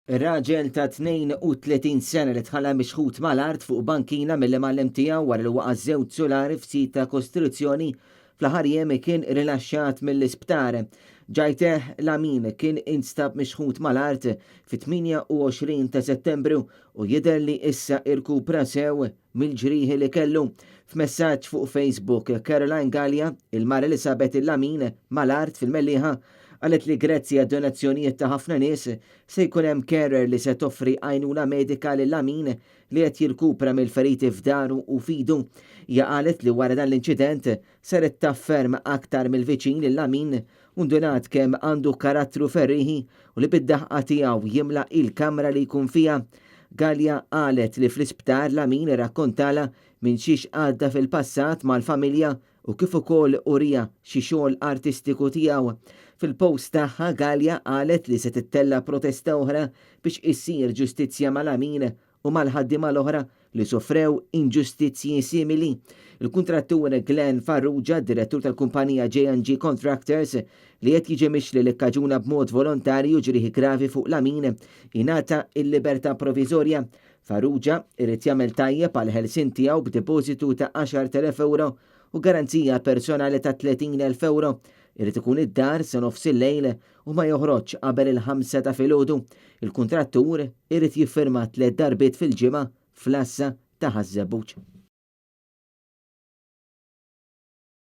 Raġel ta' 32 sena li tħalla mixħut mal-art fuq bankina mill-imgħallem tiegħu wara li waqa' żewġ sulari f'sit ta' kostruzzjoni fl-aħħar jiem kien rilaxxat mill-isptar. Ġajteh Lamin kien instab mixħut mal-art fit-28 ta' Settembru u jidher li issa irkupra sew mill-ġrieħi li kellu. F'messaġġ fuq Facebook, Caroline Galea, il-mara li sabet il-Lamin mal-art fil-Mellieħa, qalet li grazzi għad-donazzjonijiet ta' ħafna nies se jkun hemm carer li se toffri għajnuna medika lil Lamin li qed jirkupra mill-feriti f'dahru u f'idu. Hija qalet li wara dan l-inċident saret taf ferm aktar mill-viċin lil Lamin u ndunat kemm għandu karattru ferrieħi u li bid-daħqa tiegħu jimla il-kamra li jkun fiha. Galea qalet li fl-isptar Lamin irrakkontalha minn xiex għadda fil-passat mal-familja u kif ukoll uriha xi xogħol artistiku tiegħu. Fil-post tagħha Galea qalet li se tittella' protesta oħra biex issir ġustizzja ma' Lamin u mal-ħaddiema l-oħra li sofrew inġustizzji simili. Il-kuntrattur Glenn Farrugia, direttur tal-kumpanija J&G Contractors, li qed jiġi mixli li kkaġuna b'mod volontarju ġrieħi gravi fuq Lamin, ingħata l-libertà proviżorja. Farrugia irid jagħmel tajjeb għall-ħelsien tiegħu b'depożitu ta' 10,000 ewro u garanzija personali ta' 30,000 ewro. Irid ikun id-dar sa nofsillejl u ma joħroġx qabel il-ħamsa ta' filgħodu. Il-kuntrattur irid jiffirma tliet darbiet fil-ġimgħa fl-għassa ta' Ħaż-Żebbuġ.